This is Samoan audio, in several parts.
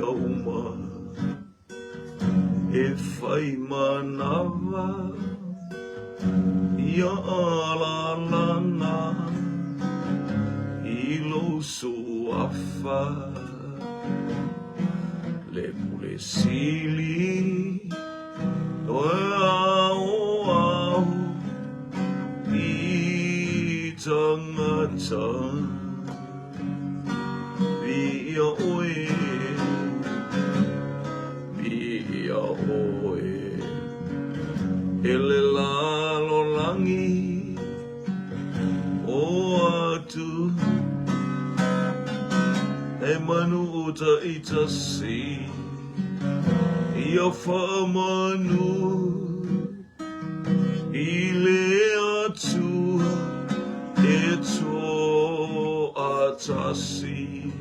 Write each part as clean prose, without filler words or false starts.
mea uma e whai manawa ia alalanga i lou suafa le pule sili o aoao i tangata. Viia ʻoe, viia ʻoe, e le lalolagi o atu, e manu uta i tasi, ia whaamanu i le Atua e toatasi.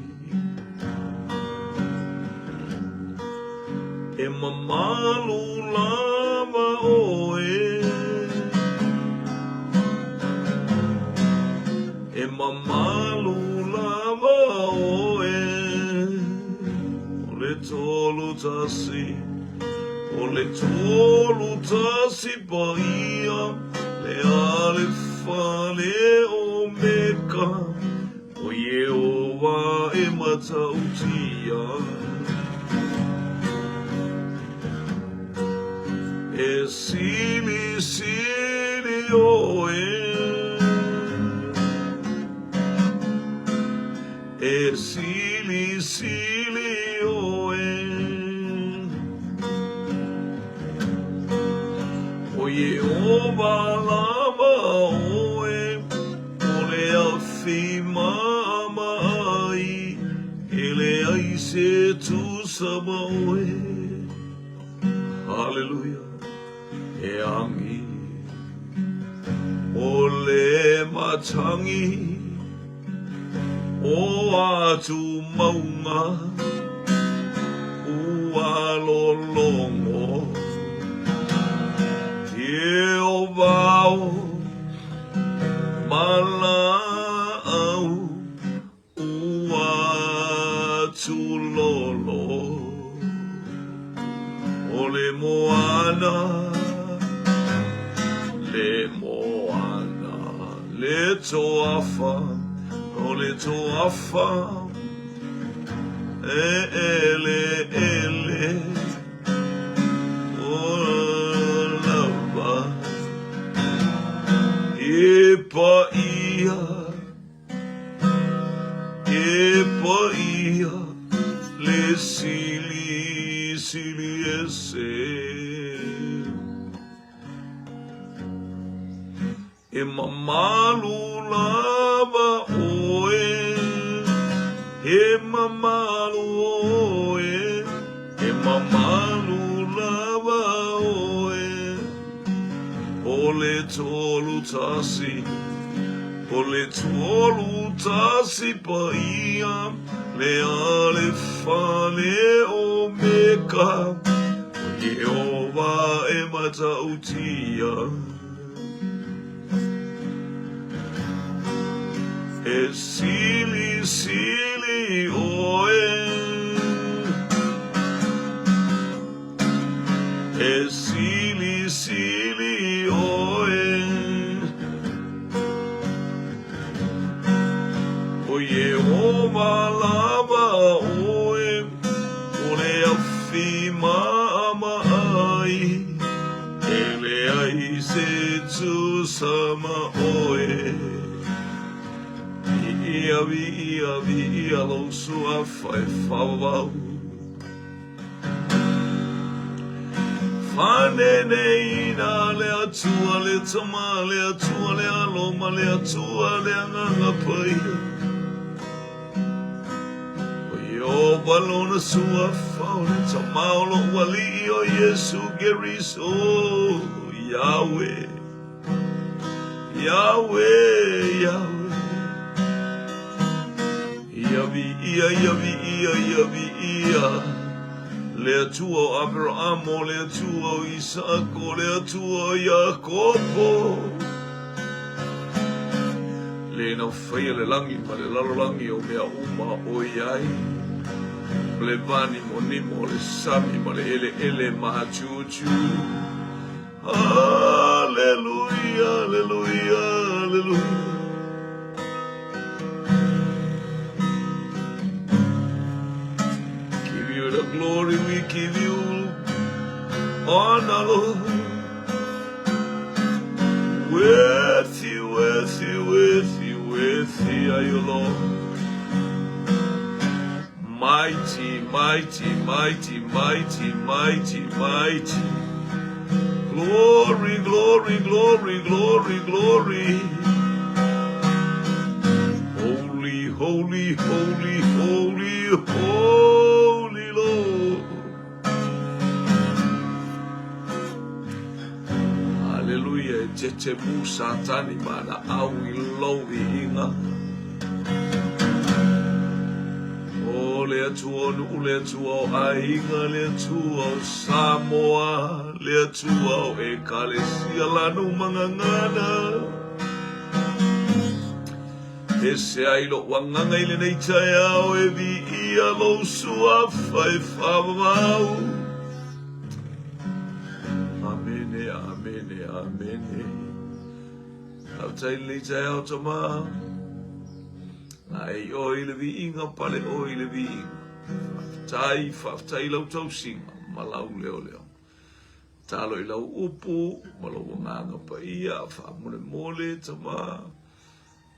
E mamalu lava ʻoe, e mamalu lava ʻoe, o le 31. O le 31 paia, le Alefa, le Omeka, o Iehova e matautia. E silisili ʻoe, E silisili ʻoe. ʻO Iēhova lava ʻoe, ʻo le afi maʻamaʻai, e leai se tusa ma ʻoe. Haleluia, e agi, ʻo le matangi. O atu maunga ua lologo E o wao ma laau ua tulolo O le moana, le moana Le toafa, o le toafa E ele ele o lava E paia, e paia Le sili, sili ese E mamalu lava ʻoe, e mamalu ʻoe, e mamalu lava ʻoe. ʻO le 31, ʻo le 31 paia, le Alefa, le Omeka, ʻo Iēhova e matautia. E silisili ʻoe, E silisili ʻoe, ʻO Iēhova lava ʻoe, ʻo le afi maʻamaʻai. E leai se tusa ma ʻoe. Viia, viia, viia lou suafa e faavavau. Faaneneina le Atua, le Tama, le Atua, le Alo ma le Atua, le Agaga Paia. ʻO Iēhova lona suafa, ʻo le Tama o loʻu Aliʻi ʻo Iesū Keriso, Yahweh, Yahweh, Yahweh. Ia viia, ia viia, ia viia, le Atua o ʻAperaʻamo, le Atua o ʻIsaʻako, le Atua o Iakopo. Le na faia le lagi ma le lalolagi o mea uma ʻoiai. ma le vanimonimo o le sami ma le eleele matiutiu. Aleluia, aleluia, aleluia. Give you the glory, we give you honor, Lord. Worthy, worthy, worthy, worthy are you, Lord. Mighty, mighty, mighty, mighty, mighty, mighty. Glory, glory, glory, glory, glory. Holy, holy, holy, holy, holy Lord. Haleluia, e tetemu Satani ma ana au i lou viiga. O le Atua o nuu, le Atua o aiga, le Atua o Samoa, le Atua o Ekalesia Lanu ma Gagana. Ese ai lou agaga i lenei taeao e viia lou suafa e faavavau. Amene, amene, amene. Faafetai i lenei taeao tama. Ai oe i le viiga, pale oe i le viiga. Faafetai, faafetai i lau tausiga ma lau leoleo. Talo i lau upu ma lou agaga paia, faamolemole tama.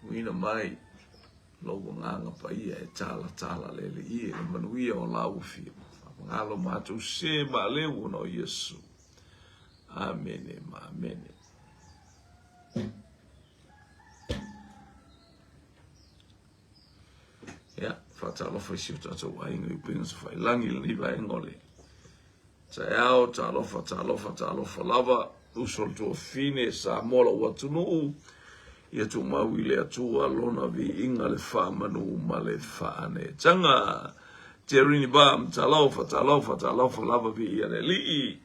Uina mai lou agaga paia e talatala le alii e le manuia o lau afio. Faamagalo matou se ma aleu ona o Iesu. Amene ma amene. Ia, faatalofa i si o tatou aiga i upega tafailagi i lenei vaega o le taeao, talofa, talofa, talofa lava, uso le tuafine, Samoa lou atunuu, ia tumau i le Atua lona viiga le faamanu ma le faaneetaga. Terini Bam, talofa, talofa, talofa lava viia le Alii.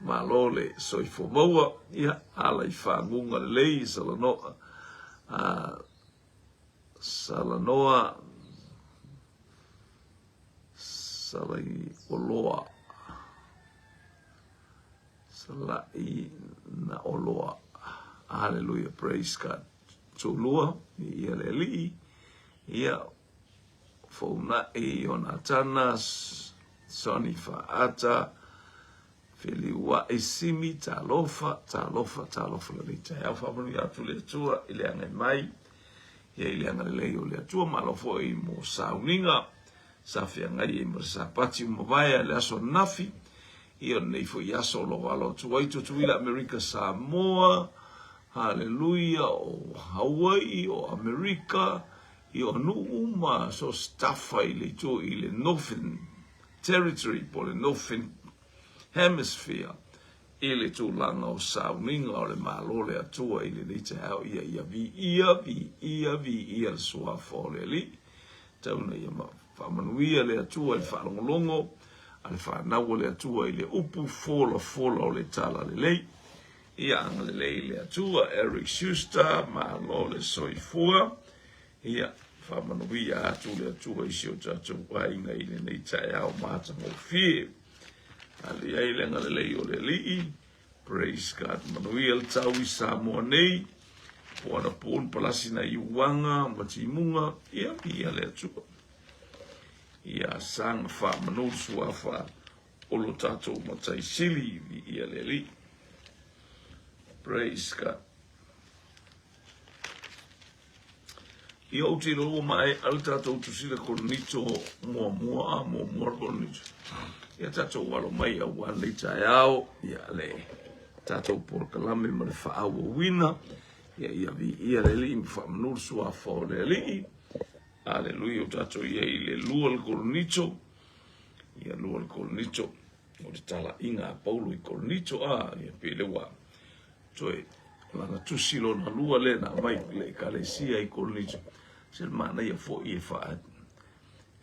Malo le soifua maua, ia ala i faguga lelei salanoa, salanoa, Salaioloa Salai na oloa Hallelujah praise God Tulua ia le alii ia Founai Ionatana Sonny Faata Feliuai Simi Talofa Talofa Talofa lenei taeao faamanuia atu le Atua i le agai mai ia i le agalelei o le Atua malo foi mo sauniga sa feagai ai ma le Sapati ua mavae a le aso ananafi ia o lenei foi aso o lo o alo atu ai Tutuila Amerika Samoa Haleluia o Hawaii o Amerika ia o nuu uma so se tafa i le itu i le Northern Territory po o le Northern Hemisphere i le tulaga o sauniga o le Malo o le Atua i lenei taeao ia ia viia, viia, viia le Suafa o le Alii. Tau ina ia faamanuia le Atua i le faalogologo a le fanau a le Atua i le upu folafola o le Talalelei. Ia agalelei le Atua. Eric Schuster, malo le soifua. Ia faamanuia atu le Atua i si o tatou aiga i lenei taeao matagofie. Ale i ai le agalelei o le Alii. Praise God. Manuia le tau i Samoa nei. Po anapo ni palasi na iuaga ma timuga. Ia, ia le Atua. Ia saga faamanu le suafa o lo tatou Matai Sili. Ia le Alii. Praise God. Ia ou te iloa ua maea le tatou tusila Korinito muamua, a muamua le Korinito. Ia tatou alo mai aua lenei taeao, ia le tatou polokalame ma le faaauauina. Ia ia viia le Alii ma faamanu le suafa o le Alii. Aleluia, ua tatou i ai i le lua le Korinito. Ia lua le Korinito. O le talaiga a Paulo i Korinito, a, ia pe le ua Toe, o lana tusi lona lua lea na aumai i le Ekalesia i Korinito, se le manaia foi e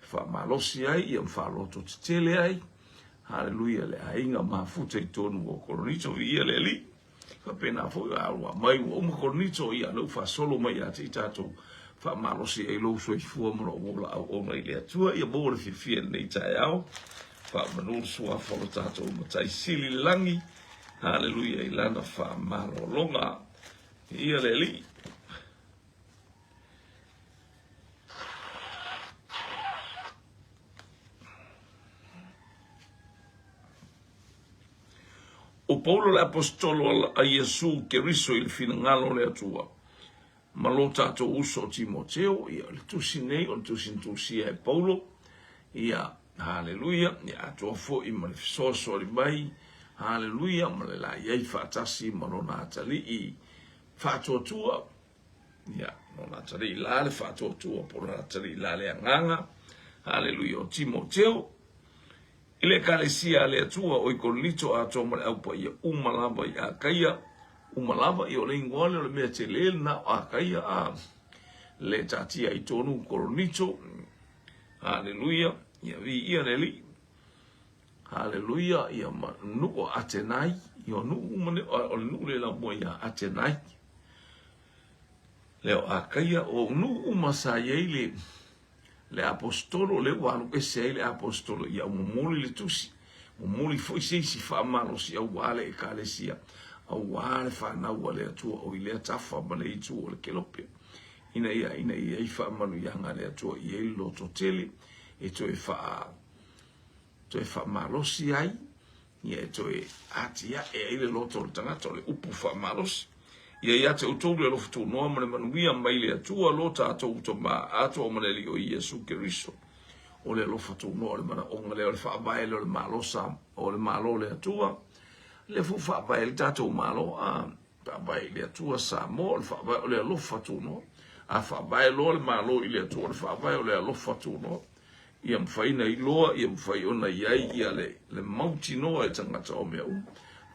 faamalosi ai, ia ma faalototetele ai, haleluia, le aiga mafuta i totonu o Korinito, viia le Alii. Faapena foi, a ua aumai ua uma Korinito, ia lea ua faasolo mai ia te i tatou. Faamalosi ai lou soifua ma lou ola auauna i le Atua. Ia maua le fiafia i lenei taeao. Faamanu le suafa o lo tatou Matai Sili i le lagi. Haleluia i lana faamalologa. Ia le Alii. O Paulo le Aposetolo a Iesu Keriso i le finagalo o le Atua, ma lo tatou uso o Timoteo, ia, o le tusi nei o le tusi na tusia e Paulo, ia, haleluia, ia atoa foi ma le fesoasoani mai, haleluia, ma le la i ai faatasi ma lona atalii faatuatua, ia, lona atalii la le faatuatua, po o lona atalii la le agaga, haleluia, o Timoteo, I le Ekalesia a le Atua o i Korinito atoa ma le Au Paia uma lava i Akaia, uma lava, ia o le ingoa lea o le mea tele lena o Akaia, a le taatia i tonu Korinito. Haleluia, ia viia le Alii. Haleluia, ia ma nuu o Atenai, ia o nuu uma nei, o le nuu le laumua ia Atenai. Le o Akaia, o nuu uma sa i ai le le Aposetolo, lea ua alu ese ai le Aposetolo ia momoli le tusi, momoli foi se isi faamalosi aua le Ekalesia, aua le fanau a le Atua o i lea tafa ma le itu o le kelope, ina ia ina ia i faamanuiaga a le Atua i ai le loto tele e toe faa toe faamalosi ai Ia e toe atiae ai le loto o le tagata, o le upu faamalosi. Ia ia te outou le alofa tunoa ma le manuia mai le Atua lo tatou Tama atoa ma le Alii o Iesu Keriso. O le alofa tunoa o le manaoga lea o le faavae lea o le Malo sa o le Malo o le Atua. Lea foi faavae ai le tatou Malo a faavae i le Atua Samoa o le faavae o le alofa tunoa. A faavae loa le Malo i le Atua o le faavae o le alofa tunoa. Ia mafai ona iloa, ia mafai ona i ai ia le, le mautinoa e tagata o mea uma.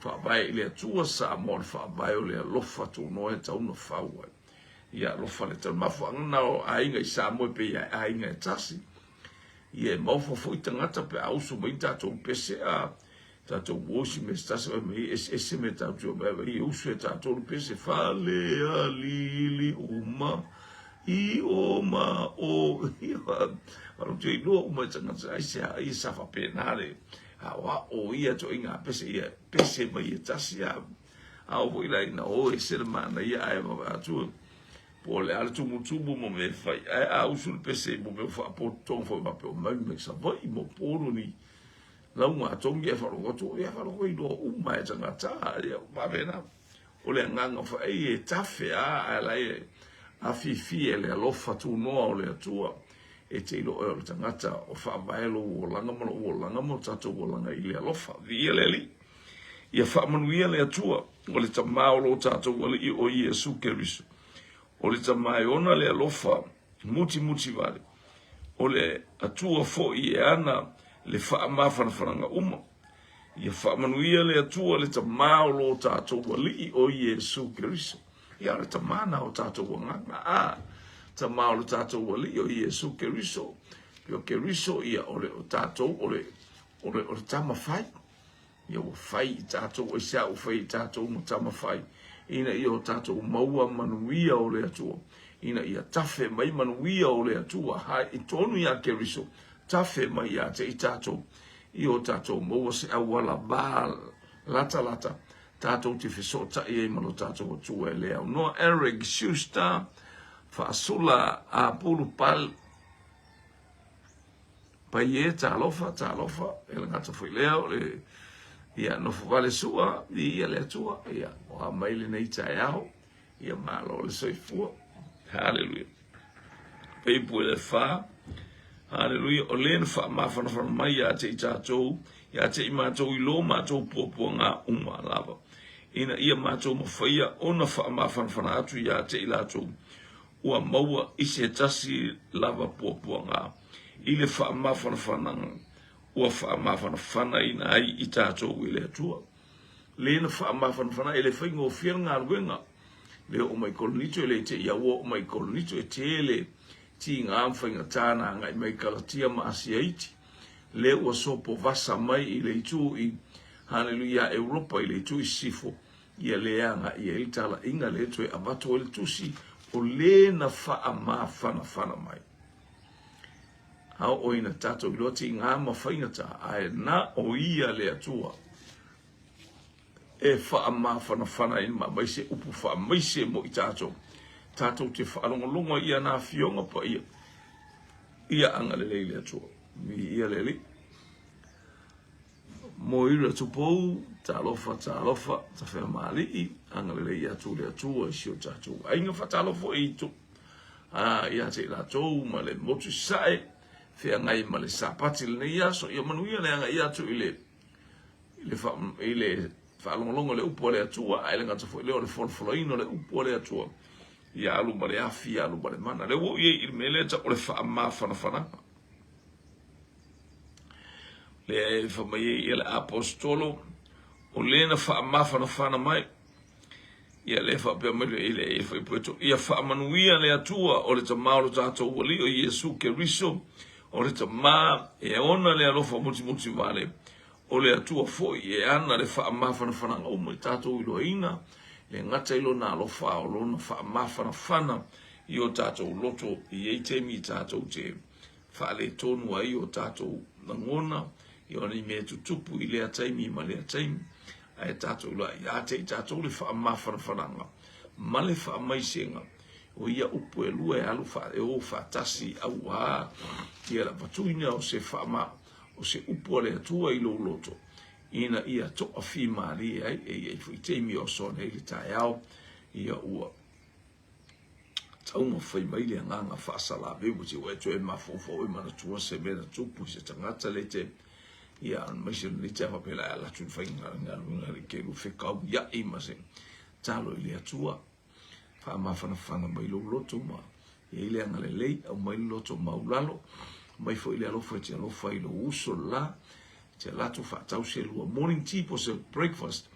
Faavae i le Atua Samoa o le faavae o le alofa tunoa e tau na fau ai. Ia alofa le tau. Mafuaaga na o aiga i Samoa e pei a aiga e tasi. Ia e maofa foi tagata pe a usu mai tatou pese a tatou o isi mea se tasi fai mai eseese mea tatou te omai ai e usu e tatou le pese fale alili uma i o ma o ia alo te iloa uma e tagata ai se ai sa faapena le aoao ia ituaiga pese ia pese mai e tasi a a oo foi la ina o ese le manaia ae vaavaai atu po o le a le tumutumu ma mea e fai ae a usu le pese i mo mea faapototoga foi faapea o mai mai Savaii ma Upolu ni Lauga a Togi e faalogo atu, ia faalogo iloa uma e tagata, ia faapena. O le agaga foi e tafe a, ae la e afifi e le alofa tunoa o le Atua. E te iloa oe o le tagata o faavae lou olaga ma lou olaga ma o tatou olaga i le alofa. Viia le Alii. Ia faamanuia le Atua o le Tama o lo tatou Alii o Iesu Keriso. O le Tama e ona le alofa mutimuti vale. O le Atua foi e ana le faamafanafanaga uma. Ia faamanuia le Atua le Tama o lo tatou Alii o Iesu Keriso. Ia o le Tama na o tatou agaga, a Tama o le tatou Alii o Iesu Keriso. O Keriso ia o le o tatou o le o le o le tama fai. Ia ua fai i tatou, aisea ua fai i tatou ma tama fai, ina ia o tatou maua manuia o le Atua, ina ia tafe mai manuia o le Atua, hai i tonu iā Keriso, tafe mai ia te i tatou, ia o tatou maua se auala va latalata, tatou te fesootai ai ma lo tatou Atua e le aunoa. Eric Schuster, Faasula Apulu Pal. Pai e, talofa, talofa, e le gata foi lea o le, ia, nofo vale sua, viia le Atua, ia, ua mai lenei taeao, ia malo le soifua. Haleluia. Peipu e le fa, haleluia, o le na faamafanafana mai ia te i tatou, ia te i matou i lo matou puapuaga uma lava, ina ia matou mafaia ona faamafanafana atu ia te i latou, Ua maua i se tasi lava puapuaga i le faamafanafanaga ua faamafanafanaina ai i tatou e le Atua. Le na faamafanafana e le faigofie le galuega. Le oo mai Korinito e le te i a ua oo mai Korinito e tele tiga ma faigata na agai mai Kalatia ma Asia iti. Le ua sopo vasa mai i le itu i Haleluia Europa i le itu i Sisifo. Ia le agai ai le talaiga lea toe avatu ai le tusi. O lē na faamafanafana mai. A oo ina tatou iloa tiga ma faigata, ae na o Ia le Atua e faamafanafana ai ma aumai se upu faamaise mo i tatou. Tatou te faalogologo ai i ana Afioga Paia, ia agalelei le Atua. Viia le Alii. Moira Tupou, talofa, talofa, Tafeamaalii, agalelei atu le Atua i si o tatou aiga. Faatalofa foi i tu, a, ia te i latou ma le motu i Sasae, feagai ma le Sapati lenei aso. Ia manuia le agai atu i le, i le, fa, i le faalogologo i le upu a le Atua, ae le gata foi lea o le folafolaina o le upu a le Atua. Ia alu ma le afi, ia alu ma le mana. Lea ua ou i ai i le mea lea e tau o le faamafanafanaga. Lea e fai mai ai ia le Aposetolo, o le na faamafanafana mai. Ia lea faapea mai le ile e fai Petro, ia faamanuia le Atua o le Tama o lo tatou Alii o Iesu Keriso, o le Tama e ona le alofa mutimutsi vale, o le Atua foi e ana le faamafanafanaga uma i tatou iloaina, le gata i lona alofa o lona faamafanafana i o tatou loto i ei taimi i tatou te faaletonu ai o tatou lagona i ona i mea tutupu i lea taimi ma lea taimi, ae tatou iloa ia te i tatou le faamafanafanaga ma le faamaisega o ia upu e lua e alu fa, e o faatasi auā ia le avatuina o se faama, o se upu a le Atua i lou loto ina ia toafimalie ai. E i ai foi taimi o aso nei le taeao ia ua Taumafai mai le agaga faasalaveu ua te ua e toe mafaufau e manatua se mea na tupu i se tagata le te ia aemaise lenei taeao faapea la e ala atu i le faigaluega le kelu fekauia'i ma se talo i le Atua faamafanafana mai lou loto ma i ai le agalelei aumai le loto maulalo aumai foi le alofa e te alofa i lou uso le la te alu atu faatau se lua morning tea po se breakfast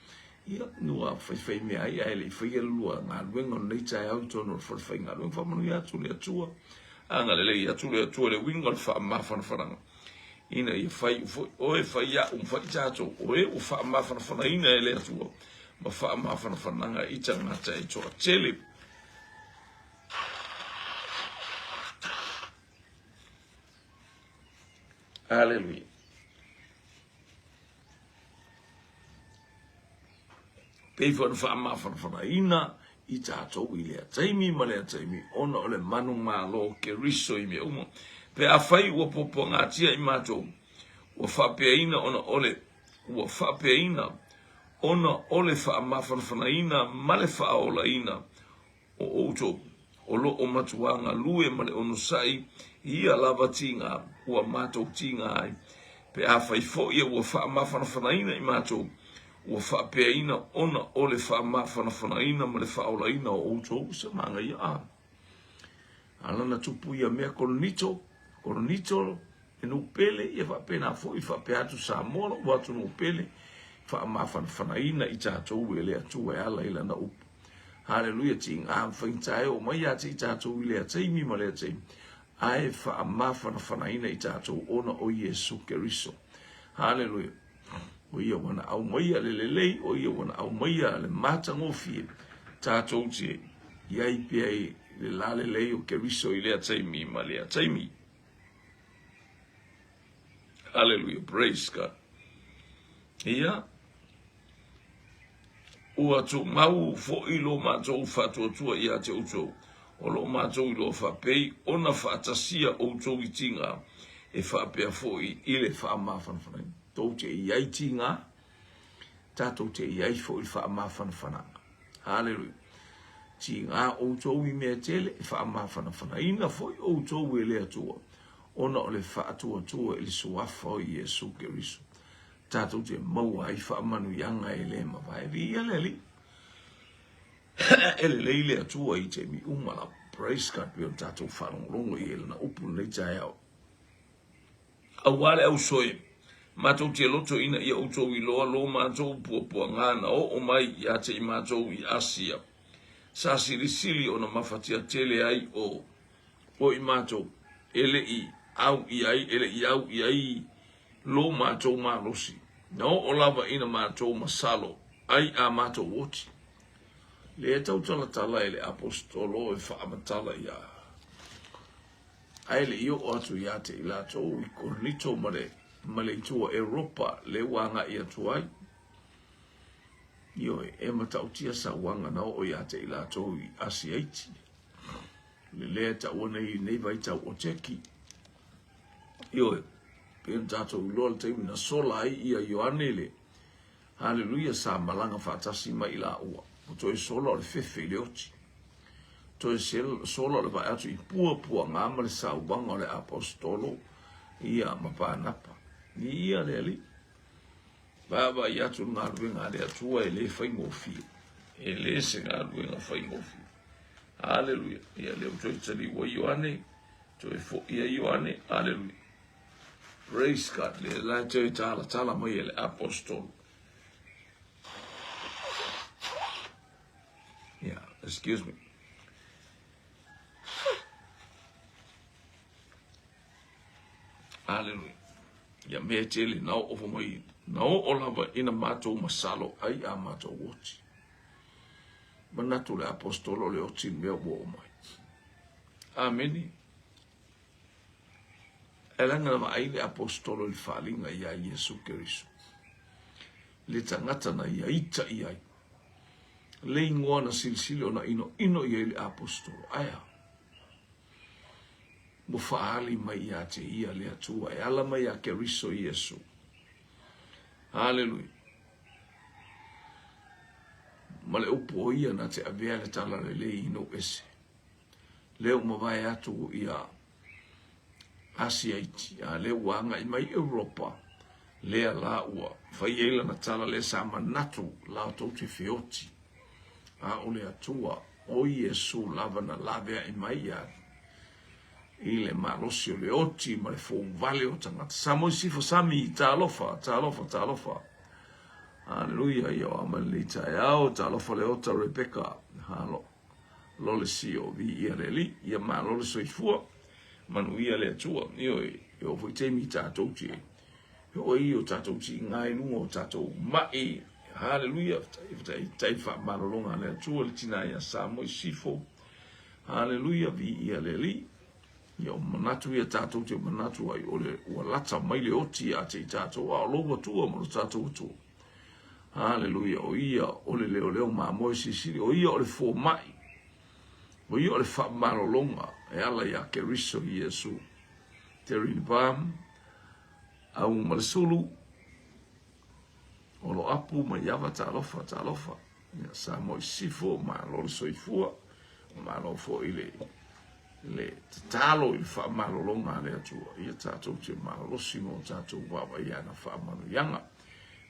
Ia, ua faifai mea ai ae le i faia le lua galuega o lenei taeao i totonu o le fale faigaluega. Faamanuia atu le Atua, agalelei atu le Atua i le uiga o le faamafanafanaga, ina ia fai foi oe, fai au ma fai tatou, o e ua faamafanafanaina e le Atua ma faamafanafanaga i tagata e toatele. Aleluia. Pei foi ona faamafanafanaina i tatou i lea taimi ma lea taimi ona o le manumalo o Keriso i mea uma. Pe afai ua puapuagatia i matou, ua faapeaina ona o le ua faapeaina ona o le faamafanafanaina ma le faaolaina o outou, o lo o matuā galue ma le onosai i ia lava tiga ua matou tiga ai, pe afai foi ua faamafanafanaina i matou, ua faapeaina ona o le faamafanafanaina ma le faaolaina o outou. Se manaia a! Ala na tupu ia mea Korinito, Korinito, E nuu pele, ia faapena foi faapea atu Samoa lou atunuu pele, faamafanafanaina i tatou e le Atua e ala i lana upu. Haleluia, tiga ma faigata e oo mai ia te i tatou i lea taimi ma lea taimi, ae faamafanafanaina i tatou ona o Iesu Keriso. Haleluia. O ia ua na aumaia le lelei, o ia ua na aumaia le matagofie, tatou te i ai pea i le lalelei o Keriso i lea taimi ma lea taimi. Hallelujah, praise God. Ia, ua tumau foi lo matou faatuatua ia te outou, o lo matou iloa faapei ona faatasia outou i tiga, e faapea foi i le faamafanafanaina. Tou te i ai tiga, tatou te i ai foi i le faamafanafanaga. Haleluia. Tiga outou i mea tele, e faamafanafanaina foi outou e le Atua, ona o le faatuatua i le suafa o Iesu Keriso, tatou te maua ai faamanuiaga e le mavae. Viia le Alii. E lelei le Atua i taimi uma lava. Praise God, pei ona tatou faalogologo i lana upu lenei taeao. Aua le ausoe, matou te loto ina ia outou iloa lo matou puapuaga na oo mai ia te i matou i Asia, sa silisili ona mafatia tele ai o o i matou, e le i au i ai, e le i au i ai lo matou malosi, na oo lava ina matou masalo ai a matou oti. Lea e tautalatala e le Aposetolo e faamatala ia ae le i oo atu ia te i latou i Korinito ma le, ma le itu o Europa lea ua agai atu ai. Ioe, e matautia sauaga na oo ia te i latou i Asia Iti. Le lea e taua nei i nei vaitau o Teki. Ioe, pei ona tatou iloa le taimi na sola ai ia Ioane le Haleluia sa malaga faatasi mai i laua. Ua toe sola o le fefe i le oti. Toe sola o le vae atu i puapuaga ma le sauaga o le aposetolo ia ma Panapa. Ia le Alii. Vaavaai atu le galuega a le Atua e le faigofie. E le se galuega faigofie. Haleluia. Ia lea ua toe taliu ai Ioane, toe foi ai Ioane. Haleluia. Praise God. Le la e toe talatala mai e le apostolo. Yeah, excuse me. Hallelujah. Ia mea tele na oo mai, na oo lava ina matou masalo ai a matou oti. Manatu le apostolo le oti mea ua oo mai. Ameni. E leaga na vaai le Aposetolo i le faaaliga iā Iesu Keriso, le tagata na ia ita i ai, le igoa na silisili ona inoino i ai le Aposetolo. Ae a? Ua faaali mai iā te ia le Atua e ala mai iā Keriso Iesu. Haleluia. Ma le upu o ia na te avea le talalelei i nuu ese. Lea ua mavae atu ia Asia iti, a lea ua agai mai Europa, lea la ua fai ai lana tala lea sa manatu latou te feoti. A o le Atua o Iesu lava na laveai mai ia i le malosi o le oti ma le fouvale o tagata. Samoa Sifo Sami, talofa, talofa, talofa. Haleluia, ia o ama lenei taeao, talofa Leota Rebecca, halo. Lole sio viia le Alii, ia malo le soifua, manuia le Atua. Ioe, e oo foi taimi i tatou te e oo ai o tatou tiga i luga o tatou mai. Haleluia, faafetai faamalologa a le Atua le tina ia Samoa i Sifo. Haleluia, viia le Alii. Ia o manatu ia tatou te manatu ai o le ua lata mai le oti ia te i tatou, a o lou Atua ma lo tatou Atua. Haleluia, o ia o le leoleo mamoe silisili, o ia o le fomai, o ia o le faamalologa e ala iā Keriso Iesu. Terry Vam, au ma le sulu, o lo apu ma iava talofa, talofa. Ia Samoa i sisifo, malo le soifua, malo foi le le tatalo i le faamalologa a le Atua. Ia tatou te malolosi mo tatou vaavaai ana faamanuiaga.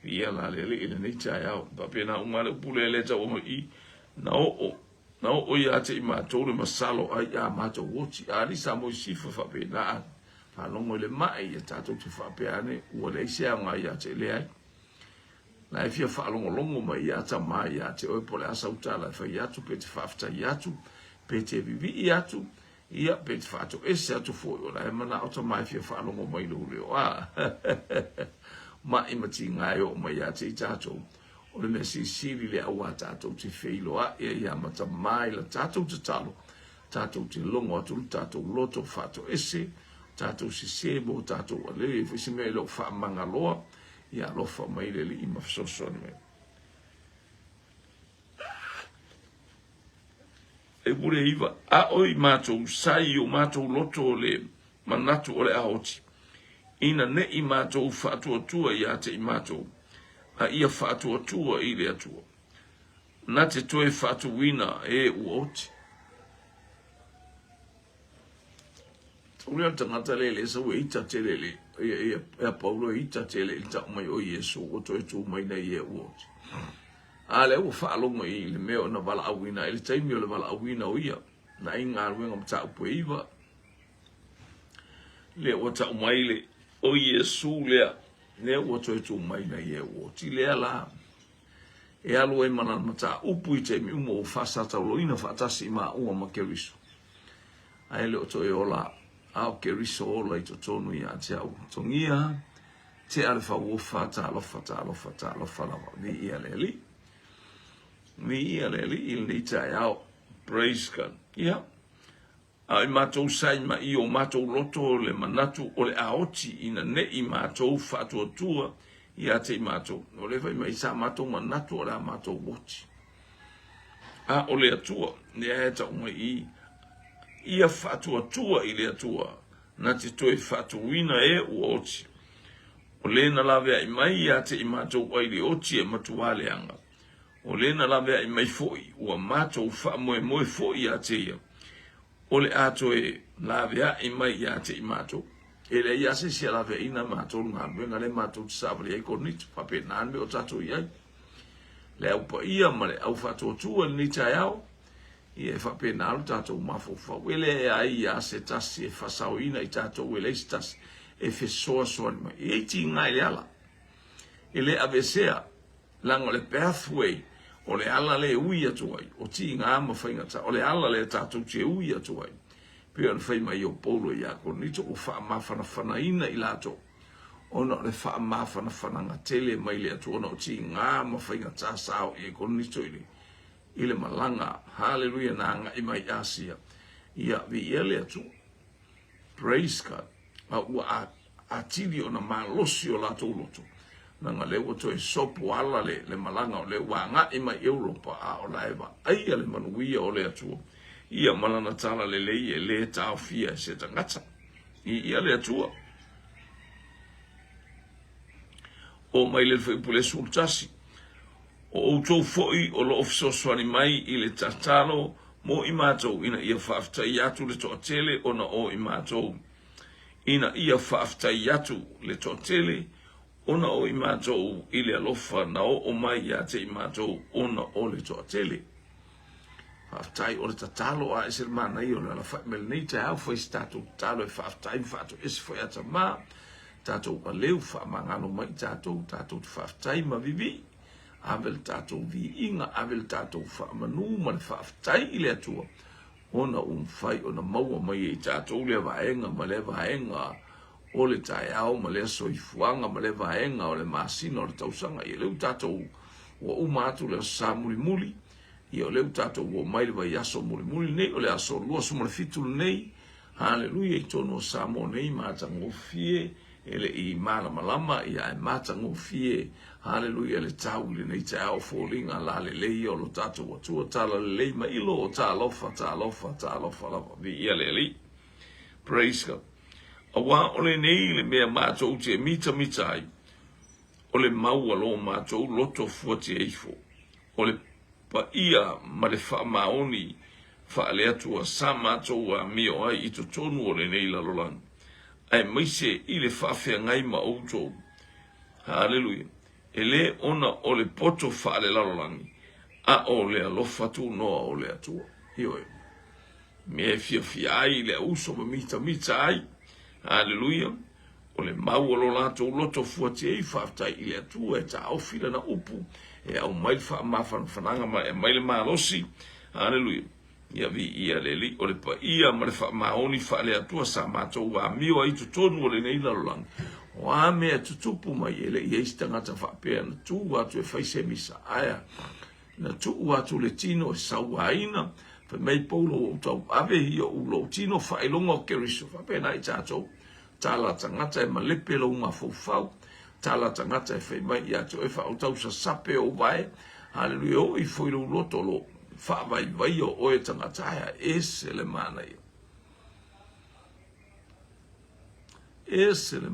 Ia la le Alii i lenei taeao. Faapena uma le upu lea le tau mai i na oo na oo ia te i matou le masalo ai a matou oti. A li sa moi sifa faapena a faalogo i le mai ia tatou te faapea ane ua leai se aoga ia te leai. La e fia faalogologo mai ia tama ia te oe po o le a sau tala e fai atu pe te faafetai atu pe te vivii atu Ia, pe te faatoese atu foi, o la e manao tama e fia faalogo mai lou leo. A, ma'i ma tiga e oo mai ia te i tatou. O le mea silisili lea aua tatou te feiloai ai ia ma tama i la tatou tatalo, tatou te logo atu le tatou loto faatoese, tatou sese mo tatou alele ai foi se mea e le o faamagaloa, ia alofa mai le Alii ma fesoasoani mai. E pule iva, a o i matou sa i o matou loto o le manatu o le a oti, ina ne i matou faatuatua ia te i matou, a ia faatuatua i le Atua, na te toe faatuina e ua oti. Tau lea o le tagata lea e le sau e ita tele le ia ia Paulo e ita tele i le tau mai o Iesu ua toe tu mai nei e ua oti. A lea ua faalogo i le mea o na valaauina ai le taimi o le valaauina o ia na ai galuega mataupu e iva. Lea ua tau mai le o Iesu lea lea ua toe tu mai nei e ua oti lea la e alu ai ma lana mataupu i taimi uma ua faasatauloina faatasi i maua ma Keriso. Ae le o toe ola, a o Keriso ola i totonu ia te au. Togia, tea le fauofa, talofa, talofa, talofa lava, viia le Alii. Viia le Alii i lenei taeao. Praise God. Ia, a i matou sai ma i o matou loto le manatu o le a oti ina ne'i matou faatuatua ia te i matou. O le fai mai sa matou manatu o le a matou oti. A o le Atua, lea e tau mai i ia faatuatua i le Atua, na te toe faatuina e ua oti. O le na laveai mai ia te i matou ai le oti e matuā leaga. O le na laveai mai foi, ua matou faamoemoe foi ia te ia, o le a toe laveai mai ia te i matou. E leai lava se isi e laveaiina matou le galuega lea matou te savali ai Korinito, faapena le mea o tatou i ai. Le au paia ma le au faatuatua i lenei taeao, ia e faapena lo tatou mafaufau. E leai lava se tasi e faasaoina i tatou, e leai se tasi e fesoasoani mai. E i ai tiga i le ala, e le aveesea. Leaga o le pathway, o le ala lea e ui atu ai, o tiga ma faigata, o le ala lea tatou te ui atu ai. Pei ona fai mai o Paulo ia Korinito, ua faamafanafanaina i latou, ona o le faamafanafanaga tele mai le Atua, ona o tiga ma faigata sa oo i ai Korinito i le, i le malaga, haleluia, na agai mai i Asia. Ia, viia le Atua. Praise God. A ua atili ona malosi o latou loto, leaga lea ua toe sopo ala le, le malaga o lea ua agai mai Europa, a o la e vaaia le manuia o le Atua, ia ma lana tala lelei e le taofia e se tagata. Viia le Atua. O mai le fuaiupu le 11. O outou foi o lo o fesoasoani mai i le tatalo mo i matou ina ia faafetai atu le toatele ona o i matou, ina ia faafetai atu le toatele ona o i matou i le alofa na oo mai ia te i matou ona o le toatele. Faafetai o le tatalo a ese le manaia o le alafai mai lenei taeao, fai se tatou tatalo e faafetai ma faatoese foi atama, tatou aleu faamagalo mai i tatou, tatou te faafetai ma vivii, ave le tatou viiga, ave le tatou faamanu ma le faafetai i le Atua, ona ua mafai ona maua mai e i tatou lea vaega ma lea vaega o le taeao ma lea soifuaga ma lea vaega o le masina o le tausaga. Ia lea ua tatou ua uma atu le aso Sa mulimuli, ia o lea ua tatou oo mai le vaiaso mulimuli lenei, o le aso 27 lenei, haleluia, i totonu o Samoa nei, matagofie, e le i malamalama, ia ae matagofie, haleluia, le tau i lenei taeao, foliga lalelei ia o lo tatou Atua, talalelei ma ilo o talofa, talofa, talofa lava, viia le Alii. Praise God. Aua o lenei le mea matou te mitamita ai, o le mau a lo matou loto fuatia ifo, o le paia ma le faamaoni faale-Atua sa matou amio ai i totonu o lenei lalolagi, aemaise i le faafeagai ma outou. Haleluia! E le ona o le poto faale-lalolagi, a o le alofa tunoa o le Atua. Ioe. Mea e fiafia ai le auso ma mitamita ai. Haleluia! O le mau o lo latou loto fuatia ai, faafetai i le Atua e taofi lana upu, e aumai le faamafanafanaga ma e aumai le malosi. Haleluia! Ia viia le Alii, o le paia ma le faamaoni faale-Atua sa matou amio ai i totonu o lenei lalolagi. O a mea e tutupu mai, e le i ai se tagata faapea na tu atu e fai se misa. Ae a? Na tuu atu le tino e sauaina, fai mai Paulo, ua ou tauave i ou lou tino faailoga o Keriso. Faapena i tatou, tala tagata e malepe lou mafaufau, tala tagata e fai mai ia te oe faautau sasape ou vae, haleluia, oo ifo i lou loto lo faavaivaia o oe tagata ae a ese le manaia. Ese le.